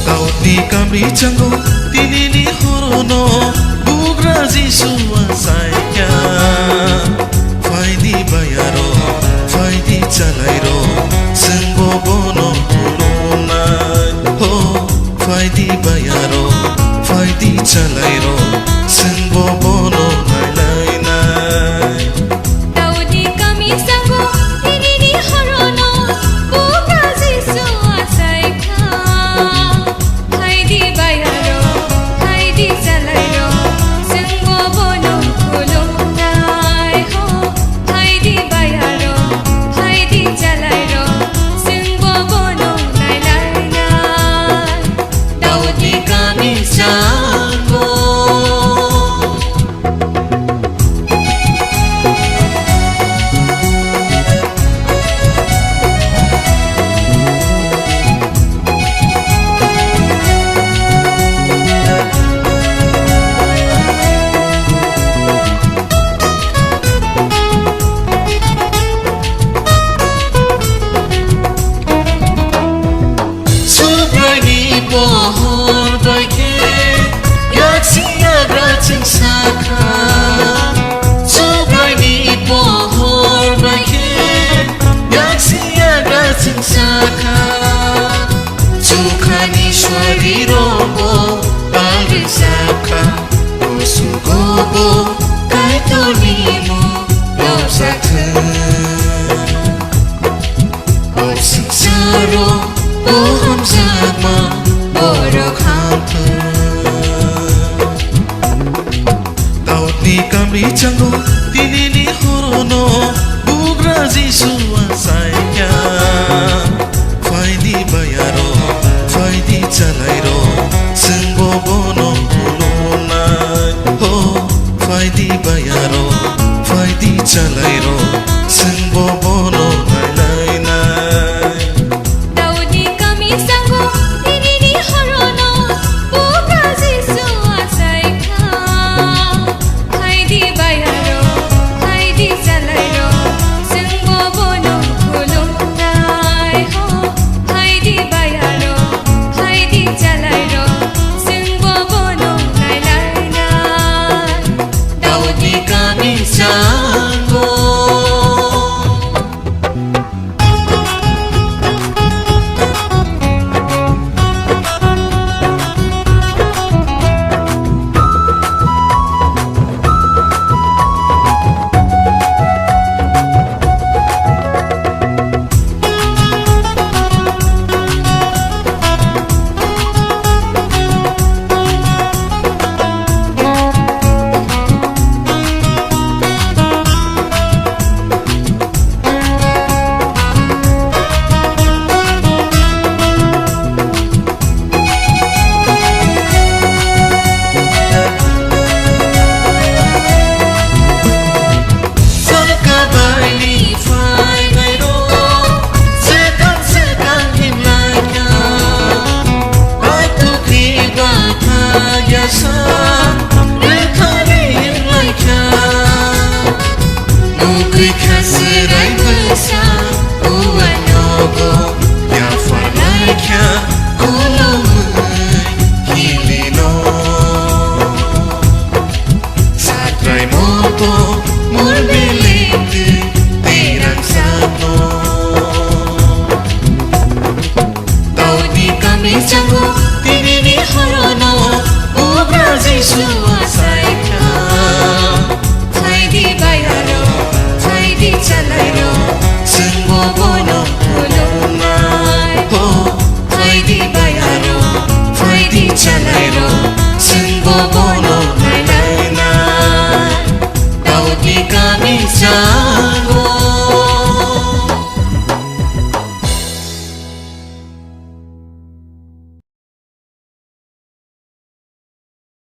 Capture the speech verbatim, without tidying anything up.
Daud ni kami chango, tini ni horo no, bugra Jisu achaikha. Phaidi bayaro, phaidi chalairo, chwngbo bono khulumnai. Ho, phaidi bayaro, phaidi chalairo, chwngbo bono nailainai. Daud ni kami chango, tini ni horo no, bugra Jisu achaikha. Phaidi bayaro, phaidi chalairo, chwngbo bono khulumnai ho. Phaidi bayaro, phaidi chalairo, chwngbo bono nailainai. Daud ni kami chango. Subraini pohor bai khe yaksi yagra chwng sakha. Subraini pohor bai khe yaksi yagra chwng sakha. Chukhani sari rogo bal rwsakha. Kusugo bo